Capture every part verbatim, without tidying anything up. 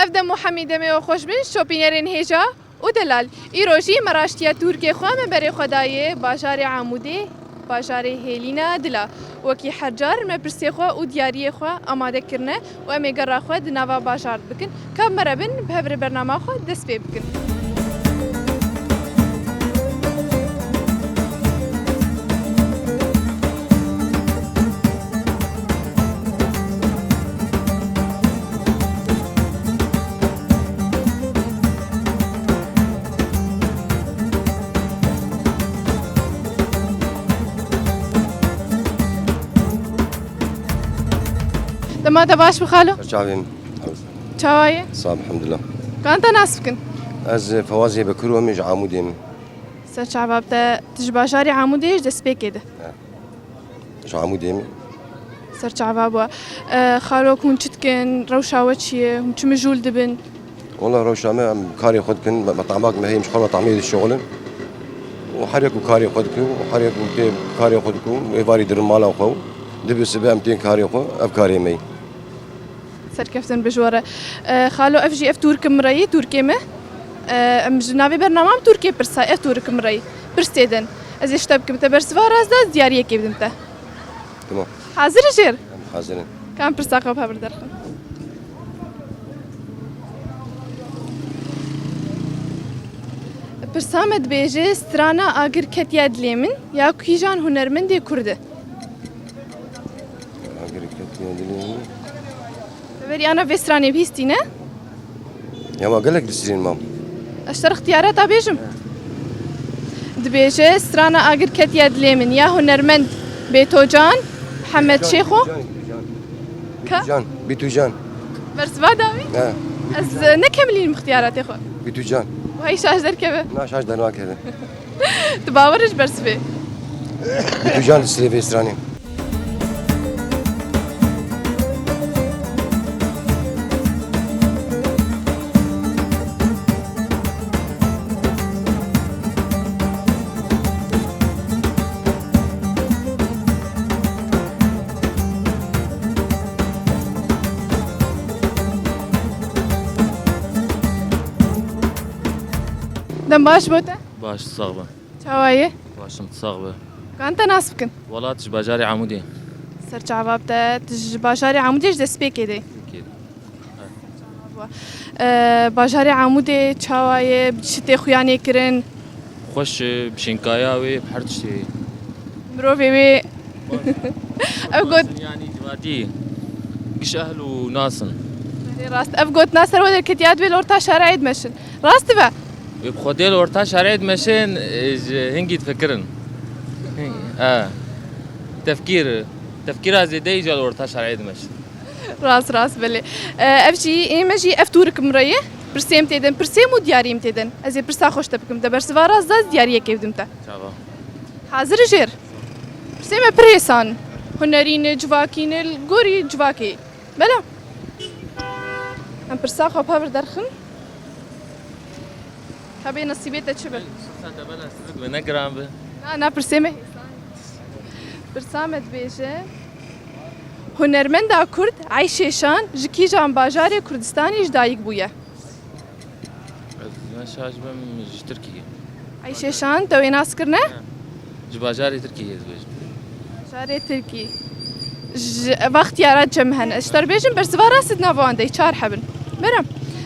Ev dem û hemî demê we xweş bin, şopînerên hêja û delal. Îro jî me raştiya tûrkê xwe me berê xwe dayê bajarê Amûdê, bajarê hêlîna dila. Wekî her car me pirsê xwe û diyariyê xwe amade kirine û em ê gera xwe di nava bajar de bikin. Ka bi me re bin, bi hev re bernama xwe dest pê bikin. Dema te baş bi xalo. Çavê min. Çawa ye? Sağ ol, elhamdülillah. Kan te nas bikin? Ez Fewazê Bekir im, ji Amûdê me. Ser çava bi te, tu ji bajarê Amûdê yê, ji destpêkê de. He. Ji Amûdê me. Ser çava bû. E, xalok, hûn çi dikin? Rewşa we çi ye? Hûn çi mijûl dibin? Wala rewşa me, em karê xwe dikin, me, me tamak me heye, em ji xwe me tamê dişixulin. Û her yek û karê xwe dikin, û her yek û pê karê xwe dikin, êvarî dirin mala xwe û dibe sibe em tên karê xwe, ev karê me ye. Serkeftin bi ji we re. E, xalo, ev jî ev tûrk min re yî, tûrkê me. E, em ji navê bernama em tûrkê pirsa, ev tûrk min re yî. Pirs tê din. Ez ê ji te bikim, te bersiva rast da, ez diyariyekê bidim te. Tamam. Hazir î jêr? Em hazir in. Ka em pirsa xwe bi hev re derxin. Pirsa me dibêje, strana agir ketiye dilê min, ya kîjan hunermendê kurd e? Agir ketiye dilê min. Te berî ana vê stranê bihîstî, ne? Ya ma gelek li sirên mam. Ez ji te re ixtiyarata bêjim. Dibêje, strana agir ketiye dilê min, ya hunermend Bêtocan, Mihemed Şêxo. Bîtûcan, Bîtûcan. Ka? Bîtûcan, Bîtûcan. Bersiva dawî? He. Ez, e, nekemilînim ixtiyaratê xwe. Bîtûcan. Wahî şaş derkeve. Na, şaş dernakeve. Tu bawer ji bersivê. Bîtûcan li sirê vê stranê. Dem baş bo te? Baş, sax be. Çawa ye? Baş im, sax be. Kan te nas bikin? Welat ji bajarê Amûdê. Ser çava bi te, tu ji bajarê Amûdê, ji destpêkê de. Pêkê. Ee, bajarê Amûdê çawa ye? Bi çi tê xuyanê kirin? Xweş e, bi şênkaya wê, bi her tiştê. Mirovê wê. Ev got- Nas in, yanî civatî. Giş ehl û nas in. Belê rast. Ev gotina ser we derketiya, divê li orta şarê dimeşin. Rast dibe? Wê bi Xwedê li orta şarê dimeşin, e, ji hingî difikirin. Hing-, e. Tefkîr, tefkîra zêde îca li orta şarê dimeşin. Rast, rast, belê. E, ev jî, ê me jî ev tûrik min re ye. Pirsêm têdin, pirsêm û diyarîm têdin. Ez ê pirsa xweş te bikim. Te bersiva rast da, ez diyariyekê bidim te. Çava. Hazir î jêr? Pirsê me pir hêsan. Hunerî ne, civakî ne, li gorî civakê. Bela. Em pirsa xwe bi hev re derxin. Ka bê nesîbê te çi be? Pirsa te bela sizik be, ne giran be. Na, na, pirsê me hêsan. Pirsa me dibêje, hunermenda Kurd Eyşê Şan ji kîjan bajarê Kurdistanê ji dayik bûye? Ez ne şaş bim, ji Tirkiyê. Eyşê Şan, te wê nas kirine? He. Ji bajarê Tirkiyê dibêjim. Bajarê Tirkî. Ji, va ixtiyara cem hene. Ez ji te re bêjim, bersiva rast di nav wan de çar hebin. Bera.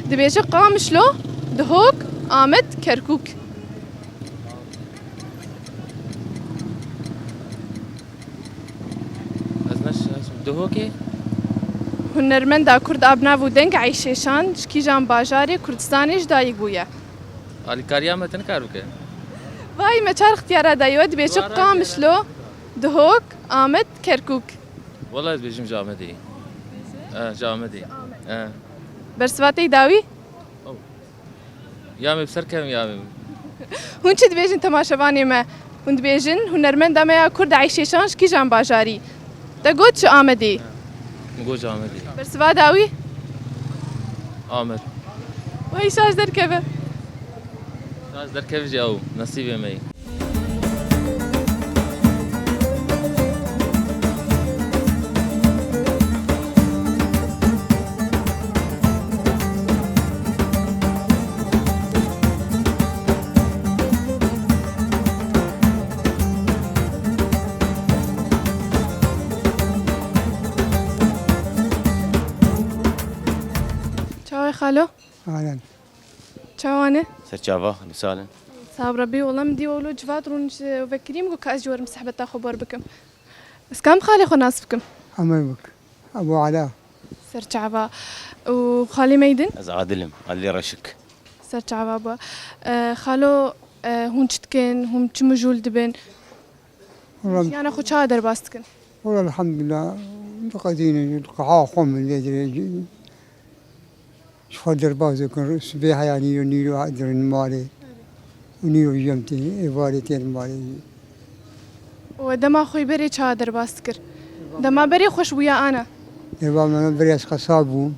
Dibêje Qamişlo, Dihok, Amed, Kerkûk. Ez ne şaş bim. Dihokê? Hunermenda Kurd a bi nav û deng Eyşê Şan ji kîjan bajarê Kurdistanê ji dayik bûye? Alîkariya me tu nikar bike. Vay, me çar ixtiyara dayî we, dibêje Qamişlo, Dihok, Amed, Kerkûk. Wela ez bêjim ji Amedê. Eh, ji Amedê. Eh. Bersiva te yî dawî? Oh. Ya me bi ser kevim ya me. Hûn çi dibêjin temaşevanê me? Hûn dibêjin hunermenda me ya Kurd Eyşê Şan ji kîjan bajarî? Te got ji Amedê. Min got ji Amedê. Bersiva dawî? Amed. Wey şaş derkeve. Şaş derkeve jî ew, nesîbê me ye. Xalo. Alen. Çawa ne? Ser çava, li salin. Sab Rebî, wela min dî wilo civat rûn ji vekirî min got ka ez jî werim sehbeta xwe bar bikim. Ez kam xalê xwe nas bikim? Emir bik. Ebu Ala. Ser çava. Û xalê me yî din? Ez Adil im, Adilê Reşik. Ser çava bû. E, xalo, e, hûn çi dikin? Hûn çi mijûl dibin? Wela Jiyana xwe çawa derbas dikin? Wela elhamdulillah, diqedînin, diqeha xwe min lê dirê, ji xwe derbas dikin, sibê heya nîro, nîro dirin malê. Û nîro jî em tê, êvarê tên malê jî. Û dema xwe berê çawa derbas dikir? Dema berê xweş bûya ana? Êva me berê ez qesab bûm,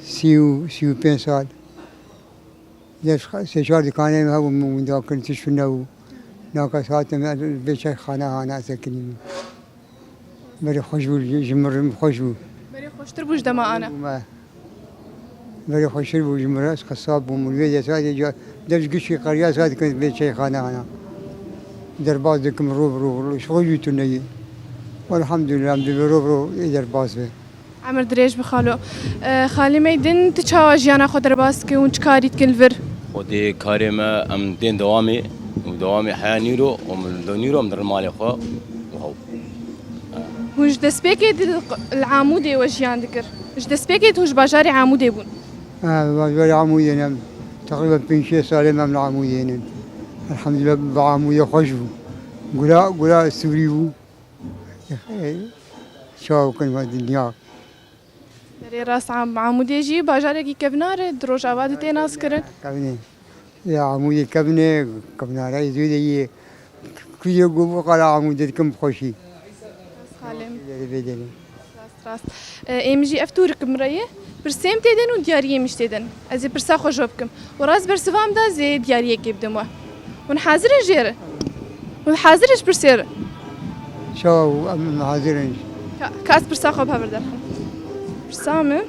sî û, sî û pênc sal. Lê sê çar dikanê me hebûn, min winda kirin, tişt nebû. Naka saetê me vê çayxana hana ez sekinî. Berê xweş bû, ji, ji min re xweş bû. Berê xweştir bû ji dema ana? Me. Berê xweştir bû ji min re, ez qesab bûm. Min vê de saetê ca, dev ji gişî qeriya saet dikin vê çayxana hana. Derbas dikim rû bi rû, ji xwe jî tune ye. Elhamdulillah, em dibê rû bi rû ê derbas be. Emir dirêj bi xalo. E, xalê me yî din, tu çawa jiyana xwe derbas dikî û çi karî dikin li vir? Xwedê karê me, em tên dewamê û dewamê heya nîro û min do nîro em dirin malê xwe û hew. Hûn ji destpêkê di li Amûdê we jiyan dikir? Ji destpêkê hûn ji bajarê Amûdê bûn? Ha, bajarê Amûdê ne. Teqrîben pênc şeş salê me em li Amûdê ne. Elhamdulillah, bi Amûdê xweş bû. Gula, gula Sûrî bû. Çawa bikin va dinya. Berê rast Am-, Amûdê jî bajarekî kevnar e, di Rojava de tê naskirin. Kevnê. Ya Amûdê kevnê, kevnara zû de yê. Kuzê ku bu qala Amûdê dikim bi xweşî. Xalê min. Rast, rast. E, êm jî ev tûrik min re ye. Pirsêm tê din û diyariyê min jî tê din. Ez ê pirsa xwe ji we bikim. Û rast bersiva min da, ez ê diyariyekê bidim we. Hûn hazir in jê re? Hûn hazir in ji pirsê re? Çawa û em hazir in. Ka, ka ez pirsa xwe bi hev re derxim. Pirsa min.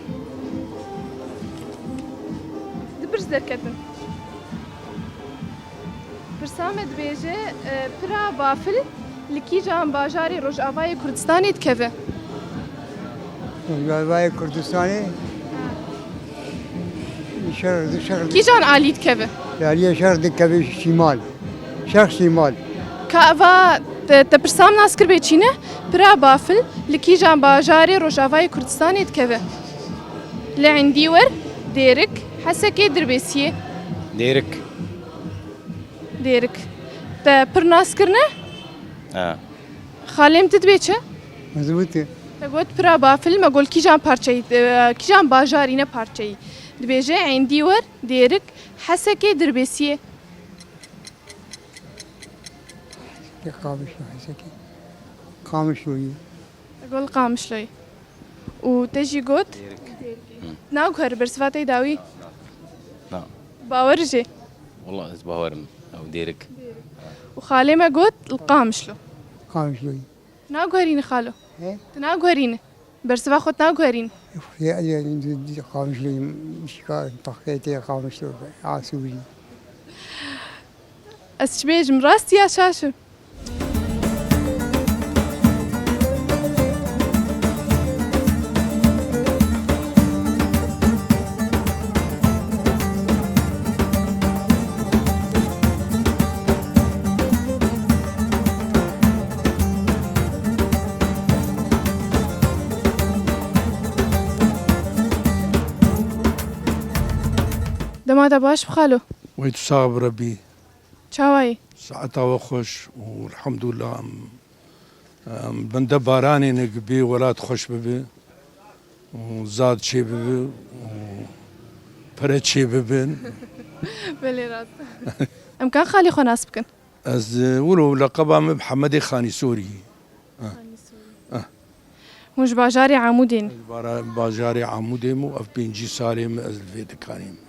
Du pirs derketin. Pirsa me dibêje, e, pira bafil li kîjan bajarê Rojavayê Kurdistanê dikeve? Rojavayê Kurdistanê? Şer, şer. Kîjan alî dikeve? Aliyê şer dikeve şîmal. Şer şîmal. Ka eva te, te pirsa min nas kir bê çi ne? Pira bafil li kîjan bajarê Rojavayê Kurdistanê dikeve? Li Endîwer, Dêrik, Hesekê, Dirbêsiyê. Dêrik. Dêrik. Te pir nas kirine? Ha. Xalê min, tu dibê çi? Mezbût e. Te got pira bafil, me got kîjan parçeyî, e, kîjan bajarî ne parçeyî? Dibêje Endîwer, Dêrik, Hesekê, Dirbêsiyê. Qamişlo, Hesekê. Qamişloyî. Te got li Qamişloyî. Û te jî got? Dêrik. Hı. Naguherî bersiva te yê dawî? Na. Bawer jê? Wela ez bawerim. Ew Dêrik. Û xalê me got li Qamişlo. Qamişloyî. Tu naguherînî xalo? He? Tu naguherînî? Bersiva xwe tu naguherînî? Ya, ya, Qamişloyî, şika, taxtê tê Qamişlo, Asûrî. Ez çi bêjim, rast ya şaş im? Dema te baş bi xalo. Wey tu sax bi Rebî. Çawa yî? Saeta we xweş û elhamdulillah em, em bende baranê ne, bê welat xweş bibe û zad çê bibe û pere çê bibin. Belê rast. Em kan xalê xwe nas bikin? Ez, e, wilo leqeba min bi Hemedê Xanîsorî. Ah. Hûn ji bajarê Amûdê ne? Ez bara-, bajarê Amûdê me û ev pêncî salê min ez li vê dikanê me.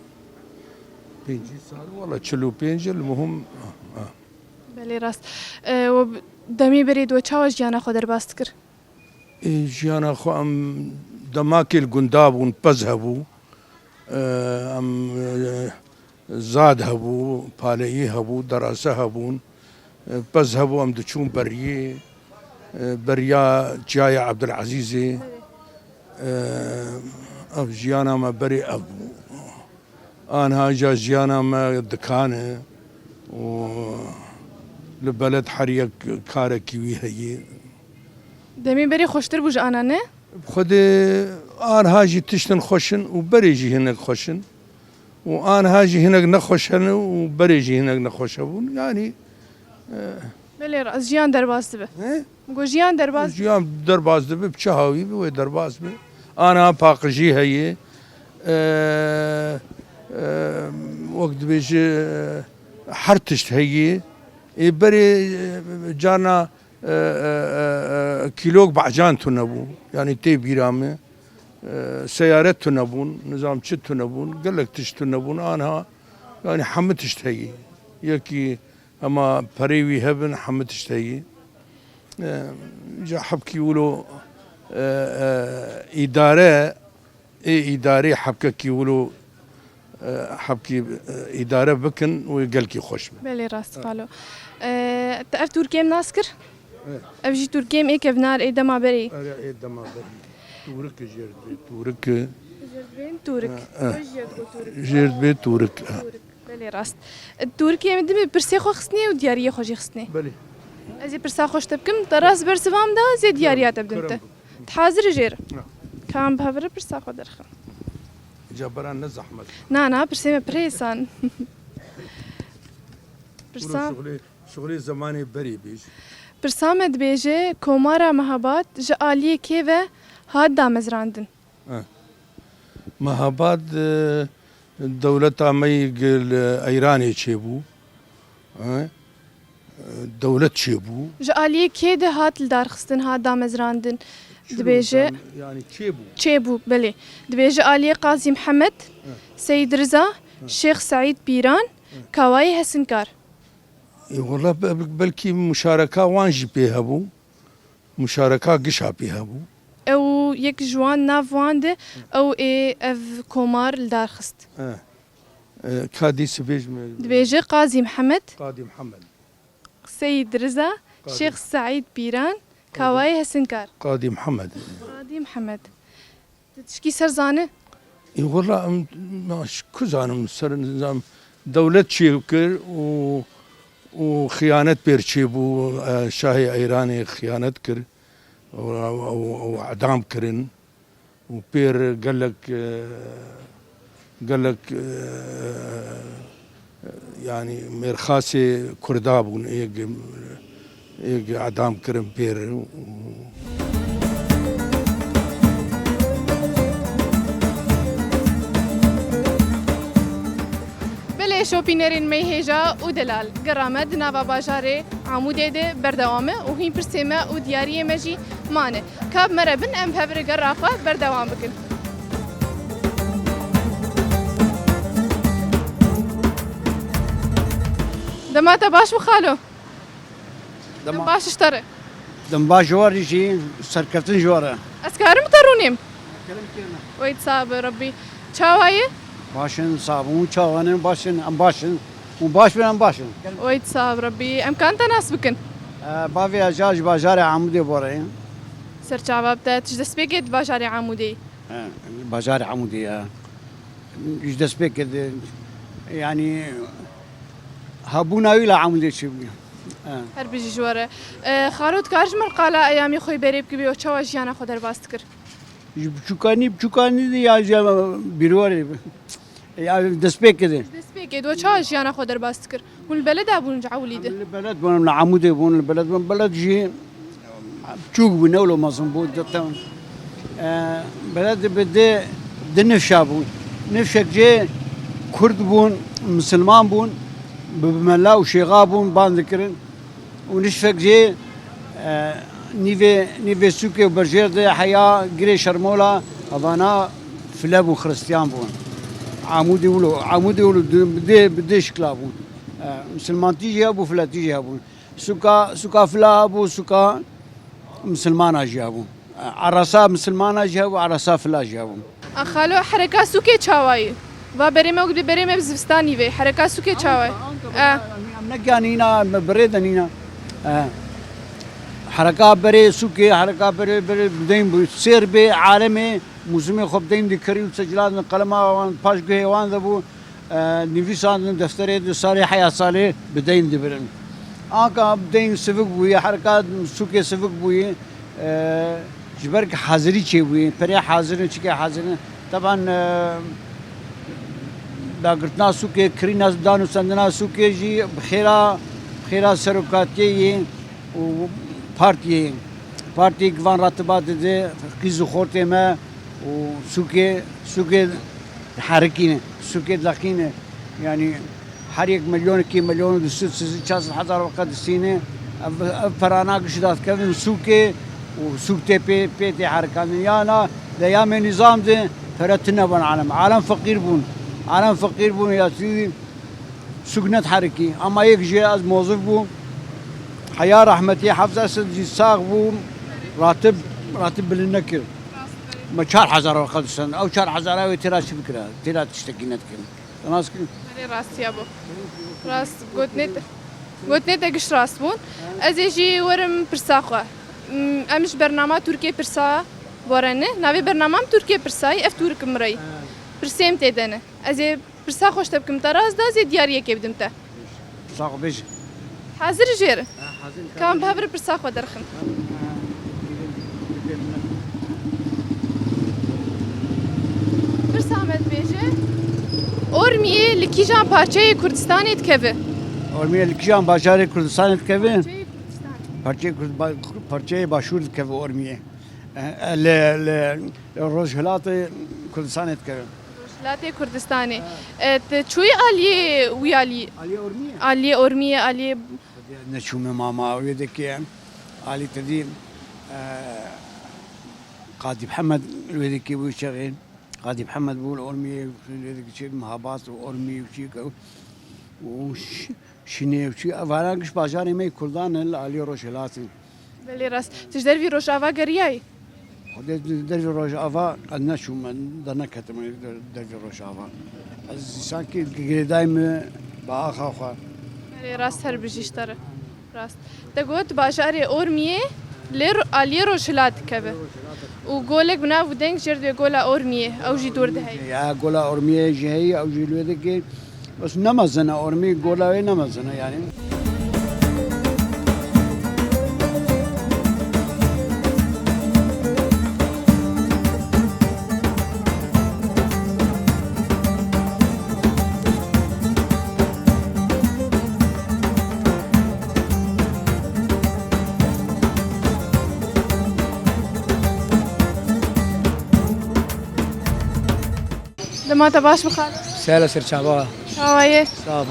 Pêncî sal, wela çil û pênc, li muhim, ah, ah. Belê rast. E, we bi-, demê berê de we çawa jiyana xwe derbas dikir? Ê, jiyana xwe em demakê li gunda bûn, pez hebû. Ê, em, ê, zad hebû, paleyî hebû, derase hebûn. Ê, pez hebû, em diçûn beriyê, ê, beriya Çiyayê Ebdulezîzê. Ê, Ev jiyana me berê ev bû. Anha ja jiyana me dikan e û li beled her yek karekî wî heye. Demê berê xweştir bû ji ana ne? Xwedê anha jî tiştin xweş in û berê jî hinek xweş in. Û anha jî hinek nexweş hene û berê jî hinek nexweş hebûn. Yanî, e, Belê rast, jiyan derbas dibe. He? Go jiyan derbas. Jiyan derbas dibe, bi çi hawî bi wê derbas be. Anha paqijî heye. E, e, wek dibêje, e, her tişt heye. Ê berê, e, carna, e, e, e, e, kîlok bacan tune bû. Yanî tê bîra min. E, seyare tune bûn, nizam çi tune bûn, gelek tişt tune bûn. Anha, yanî hemû tişt heye. Yekî hema perê wî hebin, hemû tişt heye. E, ja hebkî wilo, e, e, îdare, ê îdarê hebkekî wilo, e, hebkî, e, îdare bikin, wê gelkî xweş be. Belê rast xalo. E, te ev Tirkiye nas kir? Evet. Ev jî Tirkiye ê kevnar ê dema berê. Erê ê dema berê. Turik jêr dibê, Turik. Jêr dibên Turik. Ha, ha. Ev jêr dibê Turik. Jêr dibê Turik, ha. Turik. Belê rast. Tirkiye min dibê pirsê xwe xistnê û diyariyê xwe jî xistnê. Belê. Ez ê pirsa xwe ji te bikim, te rast bersiva min da, ez ê diyariya te bidim te. Kerem bû. Hazir jêr. Ha. Ka em bi hev re pirsa xwe derxin. Ca beran ne zehmet. Na, na, pirsê me pir hêsan. Pirsa. Şuxulê, şuxulê zemanê berê bêj. Pirsa me dibêje, Komara Mehabad ji aliyê kê ve hat damezrandin? Ha. Mehabad, e, dewleta me yê gil, e, Eyranê çêbû. Ha. Dewlet çêbû. Ji aliyê kê de hat lidarxistin, hat damezrandin? Çi dibêje, yani çêbû? Çêbû, belê. Dibêje aliyê Qazî Mihemed, Seyîd Riza, Şêx Seîd Pîran, Kawayê Hesinkar. E, wela be-, belkî muşareka wan jî pê hebû. Muşareka gişa pê hebû. Ew yek ji wan nav wan de ew ê ev komar lidarxist. E, e, ka dî sibêj me. Dibêje Qazî Mihemed. Qadî Mihemed. Seyîd Riza, Qadî. Şêx Seîd Pîran, Qadî. Kawayê Hesinkar. Qadî Mihemed. Qadî Mihemed. Tu tişkî ser zane? Ê, wela em, ma, ş-, ku zanim ser nizam, dewlet çê kir û, û xiyanet pêr çêbû, e, şahê Eyranê xiyanet kir û, û, û edam kirin. û pêr gelek, e, gelek, e, yanî mêrxasê Kurda bûn, êg, êg edam kirin pêr û Belê şopînerên me hêja û delal, gera me di nava bajarê Amûdê de berdewam e û hîn pirsê me û diyariyê me jî mane. Ka bi me re bin, em bi hev re gera xwe berdewam bikin. Dema te baş bi xalo. Dem baş ji te re. Dem baş ji we re jî, serkeftin ji we re. Ez karim bi te rûnêm? Kerem kêne. Wey sax be Rebbî. Çawa ye? Baş in, sax bin. Hûn çawa ne? Baş in, em baş in. Hûn baş bin, em baş in. Wey sax be Rebbî. Em kan te nas bikin? E, bavê Ejar ji bajarê Amûdê bore ye. Serçava bi te, tu ji destpêkê di bajarê Amûdê yî? E, bajarê Amûdê ye. Ji destpêkê de, yanî, hebûna wî li Amûdê çêbûye. E. Her bijî ji we re. E, Xalo, dikar ji me qala eyamê xwe berê bikî bê û çawa jiyana xwe derbas dikir? Ji biçûkanî, biçûkanî de ya, ya bîrwarê. Ya destpêkê de. Destpêkê de çawa jiyana xwe derbas dikir? Hûn li beleda bûn ji ewilî de? Em li beled bûn, em li Amûdê bûn, li beled bûn. Beled jî biçûk bû, ne wilo mezin bû. Di te-, e, beled bi di, di nifşa bû. Nifşek jê Kurd bûn, misilman bûn, bi mela û şêxa bûn, ban dikirin. Û nişfek jê, e, nîvê, nîvê sûkê û berjêr de heya girê şermola, evana file bûn, xiristiyan bûn. Amûdê wilo, Amûdê wilo di, bi dê, bi dê şikla bûn. E, misilmantî jî hebû, filetî jî hebûn. Sûka, sûka fila hebû, sûka misilmana jî hebû. Arasa misilmana jî hebû, arasa fila jî hebû. A xalo, hereka sûkê çawa ye? Va berê me, wek berê me bi zivistanî ve. Hereka sûkê çawa ye? Anka, anka, E. Em negihanîna, em bi rê de nîna. E. Hereka berê sûkê, hereka berê, berê deyn bû. Sêr bê, alemê, Mûzimê xwe bi deyn dikirî û seciladin qelema wan paş guhê wan de bû, e, nivîsandin defterê di salê heya salê bi deyn dibirin. Anka bi deyn sivik bûye, herika sûkê sivik bûye, e, ji ber ki hazirî çêbûye, perê hazir in, çikê hazir in. Teban, e, dagirtina sûkê, kirîna dan û sendina sûkê jî bi xêra, bi xêra serokatiyê yê û partiyê, partiyê ki van ratiba dide, qîz û xortê me û sûkê, sûkê diherikîne, sûkê dileqîne. Yanî her yek milyon, iki milyon, du sed, sî, çar sed hezar weke distîne. Ev, ev perana giş dadikevin sûkê û sûk tê pê, pê tê herikandin. Yana de yamê nîzam de pere tune bûn alem. Alem feqîr bûn. Alem feqîr bûn ya tî Sûk nediherikî. Ama yek jê ez mozif bû. Heya rehmetî Hafız Esed jî sax bû. Ratib, ratib bilind nekir. Me çar hezar weke distend. Ew çar hezara wê têra çi bikira? Têra tiştekî nedikirin. Te nas kirin? Erê, rastiya bû. Rast, gotinê te, gotinê te giş rast bûn. Ez ê jî werim pirsa xwe. M, em ji bernama Tirkiyê pirsa warene. Navê bernamam Tirkiyê pirsa ye, ev Tirk mirayî. Pirsêm tê de ne. Ez ê Pirsa xwe ji te bikim, te rast da, ez ê diyariyekê bidim te. Pirsa xwe bêje. Hazir jê re. Ha, hazir. Kam bi hev re pirsa xwe derxin. Ha, ha, Pirsa me dibêje, Ormiyê li kîjan parçeyê Kurdistanê dikeve? Ormiyê li kîjan bajarê Kurdistanê dikeve? Parçeyê Kurdistanê. Parçeyê Kurd-, ba-, parçeyê Başûr dikeve Ormiyê. E, e, li, li Rojhilatê Kurdistanê dikeve. Rojhilatê Kurdistanê. Ha. E, tu çûyî aliyê wî alî? Aliyê Ormiyê? Aliyê Ormiyê, aliyê Neçûme mama wê dikê. Alî te dî, e, Qadî Mihemed wê dikê bû çaxê. Qadî Mihemed bû li Ormiyê, wê dikê çê Mihabat û Ormî û çî ke-, û ş-, Şinê û çî. Ev hera giş bajarê me yê Kurdan e li aliyê Rojhilatê. Belê rast. Tu ji dervî Rojava geriyayî? Xwedê di dervî Rojava ez neçûm, ez derneketim der-, dervî Rojava. Ez sankî girêdayî me bi axa xwe. Belê rast, her bijî ji te re. Rast. Te got bajarê Ormiyê lê ro-, aliyê Rojhilat dikeve. Û golek bi nav û deng jê re dibê Gola Ormiyê, ew jî dûr diheyî. Ya, Gola Ormiyê jî heyî, ew jî li wê dikê. Bes ne mezin e, Ormî gola wê ne mezin e yani. Dema te baş bi xalo. Sela ser çava. Çawa ye? Sağ ol.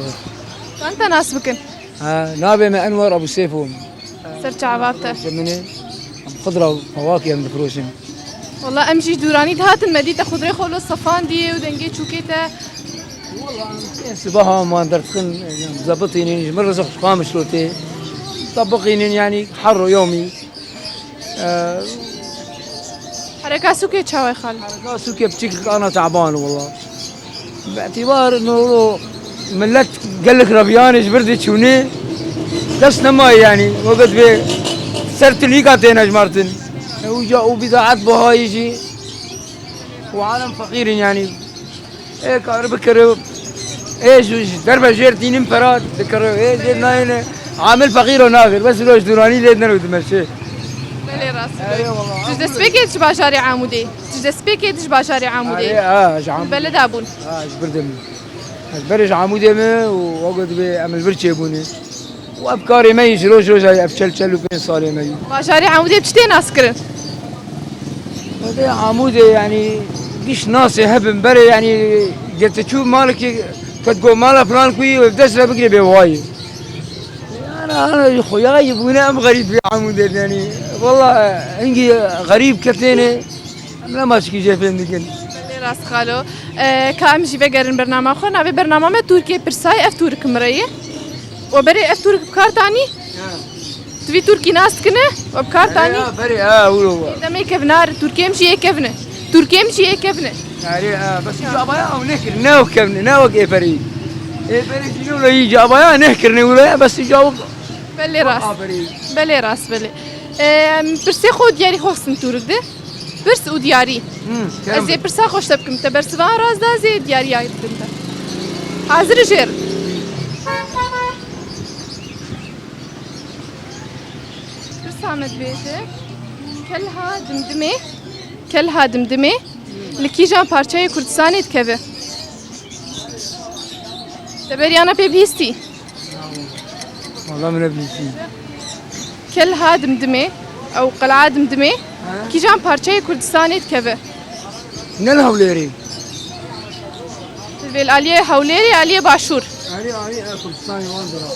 Çend te nas bikin? Ha, navê me Enwer Abu Seyf bû. Ser çava te. Ji min e. Em xudra û fawakî em difiroşin. Wala em jî ji dûranî dihatin, me dî te xudrê xwe lo sefandî û dengê çûkê te. Wala em sibaha em wan derdixin, em zebitînin, ji min rizq ji Qamişlo tê. Te biqînin, yanî her ro yomî. Ee, Hereka sûkê çawa ye xalo? Hereka sûkê piçik ana teban wala. Bi îtîbar noro millet gelek reviyanê ji vir dê çûnê dest nemaye yanî. Wekî dibê ser tilîka têne ejmartin. Û ca û bîdaet buhayî jî û alem feqîr in yanî. Ê kar bikire, ê ji, ji derve jêr tînin pera dikire, ê jêr nayêne. Amil feqîro nagir, bes roj dûranî lê nero dimeşe. Belê rast. Eyvallah. Tu ji destpêkê ji bajarê Amûdê? Tu ji destpêkê ji bajarê Amûdê? Arê, ha, ji Amûdê. Beleda bûn. Ha, ji bir de min. Ez berê ji Amûdê me û wego dibê em li vir çêbûne. Û ev karê me yî ji roj roja ev çel çel û pênc salê me yî. Bajarê Amûdê bi çi tê naskirin? Wede Amûdê, yanî, giş nasê hebin berê, yanî, gete çû malekî, ket go mala filan kuyî, dest re bigire bê wayî. Yanî, ana, xoya yî bûne em xerîb bê Amûdê, yanî. Wala, hingî xerîb ketêne, em nema çikî jê fêm dikin. Belê rast xalo. E, ka em jî vegerin bernama xwe. Navê bernama me Tirkiyê Pirsayê, ev Tirk mireyê. We berê ev Tirk bi kar tanî? Ha. Tu vî Tirkî nas dikine? We bi kar tanî? Ha, berê, ha, wilo wa. Demê kevnar, Tirkiyê min jî yê kevne. Tirkiyê min jî yê kevne. Erê, ha, bes îca avaya ew nekir, ne ew kevne, ne wek ê berê. Ê berê jî wilo îca avaya nehkirine wilo ya, bes îca wek. Belê rast. Belê rast, belê. Em, pirsê xwe û diyarî xwe xistin Tirk de. Pirs û diyarî. Ez ê pirsa xwe ji te bikim. Te bersivan rast da, ez ê diyariya bidim te. Hazir jêr. Pirsa me dibêje, Kelha Dimdimê, Kelha Dimdimê li kîjan parçeyê Kurdistanê dikeve? Te beriya ne pê bihîstî? Wala min nebihîstî. Kelha Dimdimê, ew qel'a Dimdimê, Ha? kîjan parçeyê Kurdistanê dikeve? Ne li Hewlêrê? Vê li aliyê Hewlêrê, aliyê Başûr. Erê, erê, e, Kurdistanê wan dira.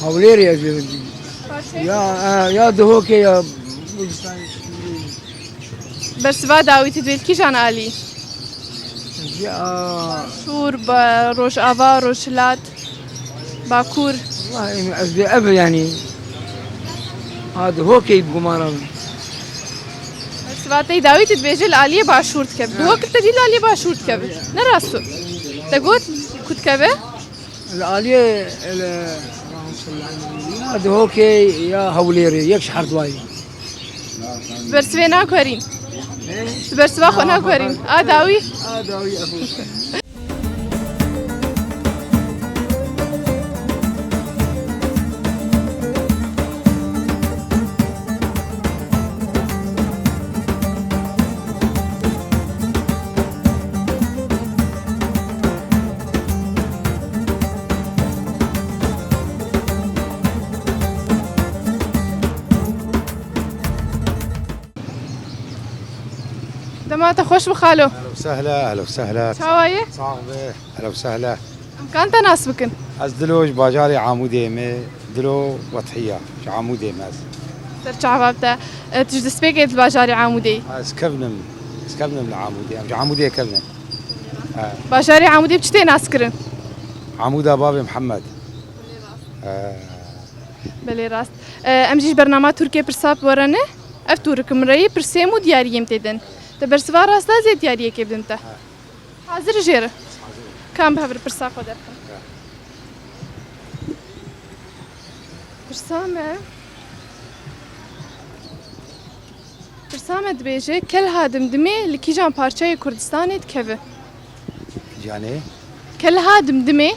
Hewlêrê ez ê bidîm. Parçeyê Ya, e, ya Dihokê ya Kurdistanê. Bersiva dawî tu dibê li kîjan alî? Ya. Şûr, ba-, Rojava, Rojhilat, Bakur. Wallahî ez dê ev yani. Ha, Dihokê bi gumara min. Bersiva te dawî tu dibêje li aliyê Başûr dikeve. Dihok te dî li aliyê Başûr dikeve. Ne rast o? Te got ku dikeve? Li aliyê, li, ya Dihokê ya Hewlêrê, yek ji her duayî. Bersivê naguherîn. He? Tu bersiva xwe Ha, naguherîn. ha. A dawî. A dawî, ev. Dema te xweş bi xalo. Ehla ve sehla, ehla ve sehla. Çawa ye? Sax be, ehla ve sehla. Em kan te nas bikin? Ez Dilo ji bajarê Amûdê me, Dilo Wethiya, ji Amûdê me ez. Ser çava te. E, tu ji destpêkê di bajarê Amûdê yî? Ez kevnim, ez kevnim li Amûdê, em ji Amûdê kevnin. He. Bajarê Amûdê bi çi tê nas kirin? Amûda Bavê Mihemed. He. Belê rast. E, em jî ji bernama Tirkiyê pirsa bi were ne? Ev tûrik im reyî pirsêm û diyariyê em tê din. Te bersiva rast da, ez ê diyariyekê bidim te. Hazir jêr. Kam bi hev re pirsa xwe derxin. Pirsa me. Pirsa me dibêje, Kelha Dimdimê li kîjan parçeyê Kurdistanê dikeve? Canê? Kelha Dimdimê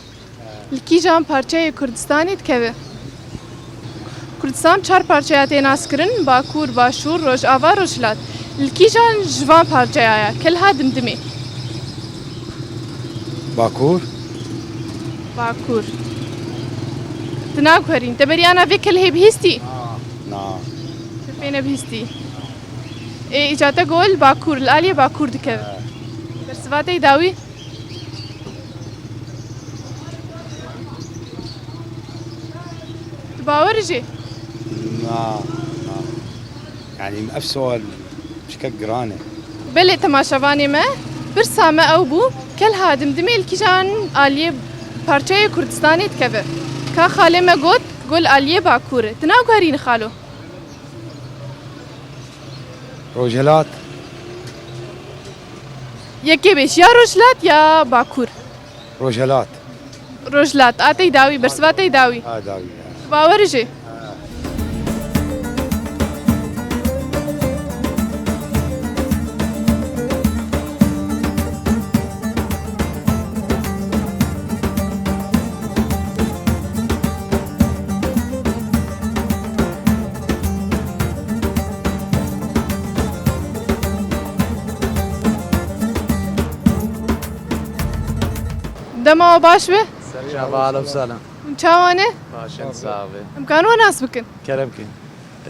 li kîjan parçeyê Kurdistanê dikeve? Kurdistan çar parçeya tê naskirin, Bakur, Başûr, Rojava, Rojhilat. Li kîjan ji van parçeya ye? Kelha Dimdimê. Bakur. Bakur. Tu naguherîn. Te beriya navê kelhê bihîstî? Na. Na. Te pê nebihîstî. Ê, îca te got li Bakur, li aliyê Bakur dikeve. He. Bersiva te yî dawî? Tu bawer î jê? Na, na. Yani ev sual çikek giran e. Belê temaşevanê me, pirsa me ew bû, Kelha Dimdimê li kîjan aliyê parçeyê Kurdistanê dikeve? Ka xalê me got, got li aliyê Bakur e. Tu naguherînî xalo? Rojhilat. Yekê bêj, ya Rojhilat ya Bakur? Rojhilat. Rojhilat. A tey dawî, bersiva tey dawî. A dawî, ya. Bawer jê. Dema we baş be. Çava, alem selam. Hûn çawa ne? Baş in, sax be. Em kan we nas bikin? Kerem kin.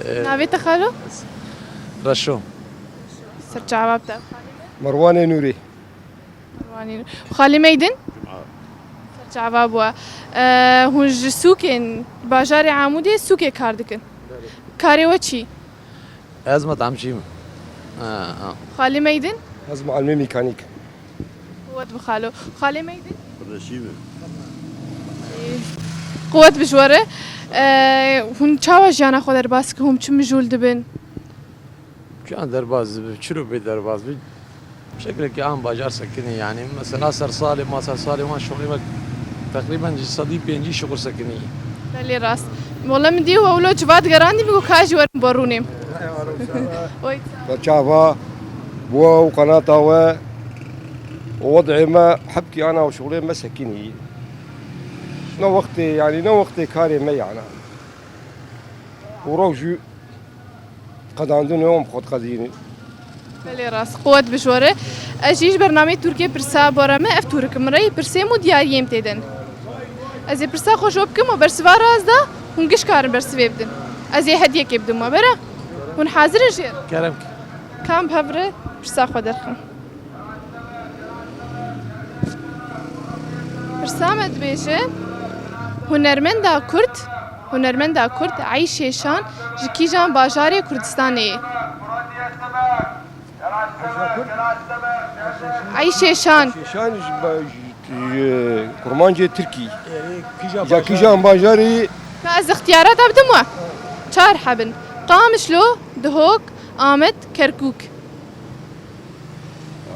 Ee, Navê te xalo? Reşo. Ser çava te. Merwanê Nûrî. Merwanê Nûrî. Xalê me yî din? Ser çava bû. Ee, hûn ji sûkên bajarê Amûdê sûkê kar dikin. Karê we çi? Ez metamçî me. Ha, ha. Xalê me yî din? Ez mualimê mîkanîk. Quwet bi xalo. Xalê me yî din? Reşî me. Quwet bi ji we re. Ee, hûn çawa jiyana xwe derbas dikin? Hûn çi mijûl dibin? Can derbas dibe, çilo bê derbas bi. Şeklekî an bajar sekinî yani. Mesela ser salê ma, ser salê wan şoxî me teqrîben ji sedî pêncî şoxir sekinî. Belê rast. Wala min dî wewlo civat gerandî, min got ka ji we re barûnêm. Oy. Çava. Wa û qenata we û wed'ê me hebkî ana û şixulê me sekinî. Ne wextê, yanî ne wextê karê me yana. Û roj jî qedandin û em xwe diqedînin. Belê rast. Quwet bi ji we re. Ez jî ji bernameyê Tirkiyê pirsa bora me ev tûrik. Min re yî pirsêm û diyariyê em tê den. Ez ê pirsa xwe ji we bikim û bersiva re ez da, hûn giş karin bersivê bidin. Ez ê hediyekê bidim we. Bera? Hûn hazir in jê re? Kerem ki. Kam bi hev re pirsa xwe derxin. Pirsa me dibêje, hunermenda Kurd, hunermenda Kurd Eyşê Şan ji kîjan bajarê Kurdistanê ye? Eyşê Şan. Şan ji ba-, ji, ji Kurmancê Tirkî. Erê, kîja Ya bajarê? Kîjan bajarê? Ka ez ixtiyara te bidim we. Çar hebin. Qamişlo, Duhok, Amed, Kerkûk.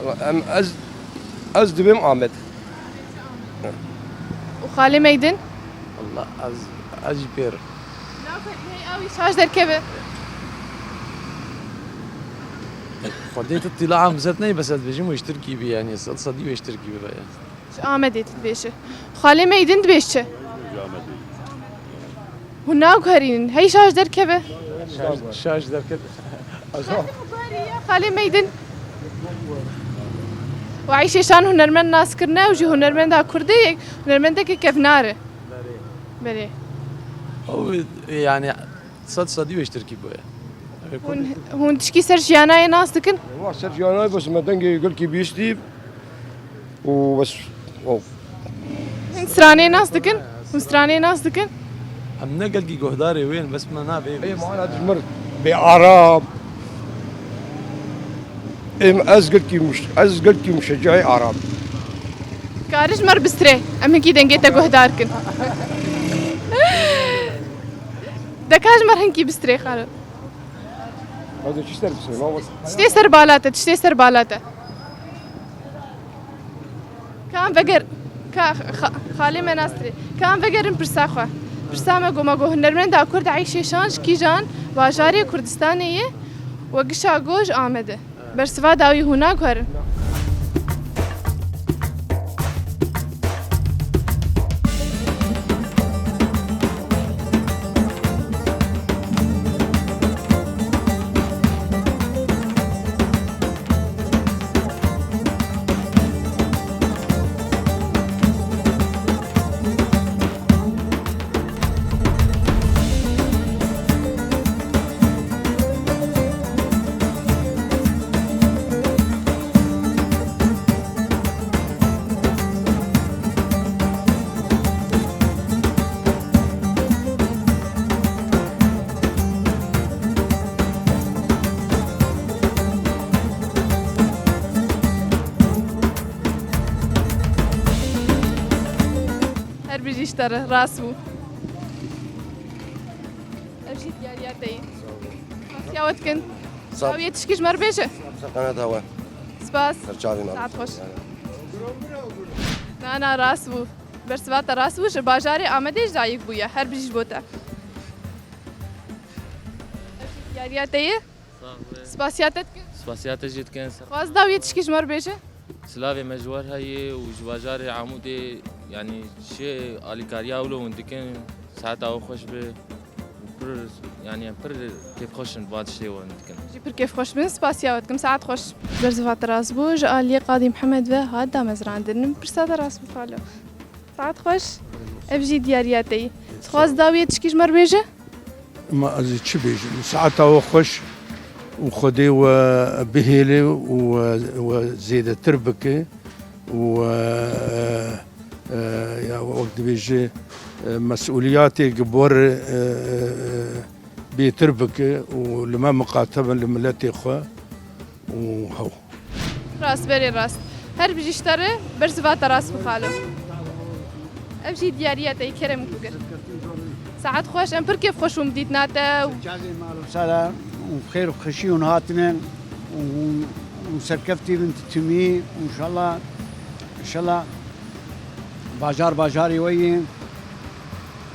Valla em, ez, ez dibêm Amed. Û xalê Meydin? Valla ez, ez jî pêr. Navberî hey awî şaş derkeve. Xwedê tu tîla em zet neyê, bes ez dibêjim wê ji Tirkî bî, yanî sed sedî wê ji Tirkî bibe ya. Ji Amedê tu dibêje. Xalê Meydin dibêj çi? Hûn naguherînin. Hey şaş derkeve. Şaş, şaş derket. Xalê Meydin. Û Eyşê Şan hunermend nas kirine û jî hunermenda Kurdê yek, hunermendeke kevnar e. Belê. Ew, yani, sed sedî wê ji Tirkî bûye. Hûn, hûn tişkî ser jiyana yê nas dikin? Wa ser jiyana yê bes me dengê gelkî bihîstî. Û bes, o. Hûn stranê nas dikin? Hûn stranê nas dikin? Em ne gelkî guhdarê wê in, bes me navê Ê, mana dijmir bê aram. Êm ez gelkî muş-, ez gelkî muşecihê aram. Karij mer bistirê, em hinkî dengê te guhdar kin. Dekaj mer hinkî bistirê xalo. Hadi çi ser bistirê, ma wes- Tiştê ser bala te, tiştê ser bala te. Ka em veger-, ka xa-, xalê me nastirê. Ka em vegerin pirsa xwe. Pirsa me go, me go hunermenda Kurd Eyşê Şan ji kîjan bajarê Kurdistanê ye we gişa go ji Amedê. Bersiva dawî hûn naguherin. Her bijî ji te re, rast bû. Ev jî diyariya te ye. Spasiya we dikin. Sağ ol. Dawiyê tişkî ji me re bêje. Sağ qanata we. Spas. Ser çavê me. Saet xweş. Na, na, rast bû. Bersiva te rast bû. Ji bajarê Amedê jî dayik bûye. Her bijî ji bo te. Ev jî diyariya te ye. Sağ ol. Spasiya te dikin. Spasiya te jî dikin. Xwaz dawiyê tişkî ji me re bêje. Silavê me ji we re heye û ji bajarê Amûdê, yanî, şê alîkariya wilo hûn dikin, saeta we xweş be. Pir, yanî, em pir kêfxweş in, van tiştê we hûn dikin. Jî pir kêfxweş bin, spasiya we dikim, saet xweş. Bersiva te rast bû, ji aliyê Qadî Mihemed ve hat damezrandin. Pirsa te rast bû, xalo. Saet xweş. Ev jî diyariya te yî. Dixwaz dawiyê tişkî ji me re bêje? Ma ez ê çi bêjim? Saeta we xweş û Xwedê we bihêle û we, we zêdetir bike û, e, e, ya wek dibêje, e, mesûliyatê ji bo re, e, e, e, bêtir bike û li me miqate bin li miletê xwe û hew. Rast, berê rast. Her bijî ji te re, bersiva te rast bi xalo. Ev jî diyariya te yî, kerem bikir. Saet xweş, em pir kêfxweş bûn bi dîtina te. Çavê mal û sala û xêr û xweşî hûn hatine û, û serkeftî bin tu timî, înşallah, înşallah bajar bajarê we yê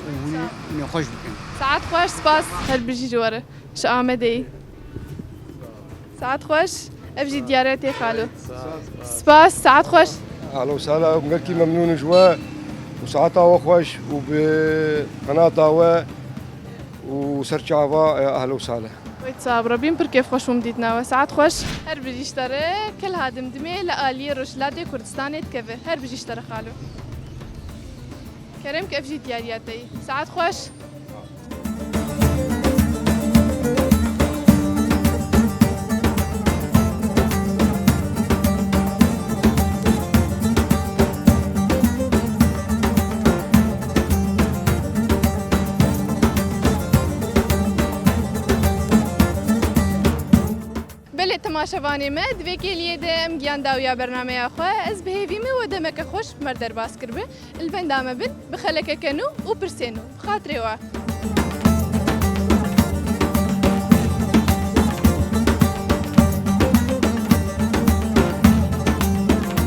û hûn ê, hûn ê xweş bikin. Saet xweş, spas. Her bijî ji we re. Ji Amedê yî. Saet xweş. Ev jî diyare tê xalo. Spas, saet xweş. Ehla û sehla, gelkî memnûn ji we û saeta we xweş û bi qenata we û serçava, ehla û sehla. Wê sax bî, em pir kêfxweş bûn dîtina we. Saet xweş. Her bijî ji te re, Kilha Dimdimê li aliyê Rojhilatê Kurdistanê dikeve. Her bijî ji te re xalo. Kerem ke ev jî diyariya te yî. Saet xweş. Belê temaşevanê me, di vê kêliyê de em gihan dawiya bernameya xwe. Ez bi hêvî me we demeke xweş bi me re derbas kiribe. Li benda me bin, bi xelekeke nû û pirsên nû. Bi xatirê we.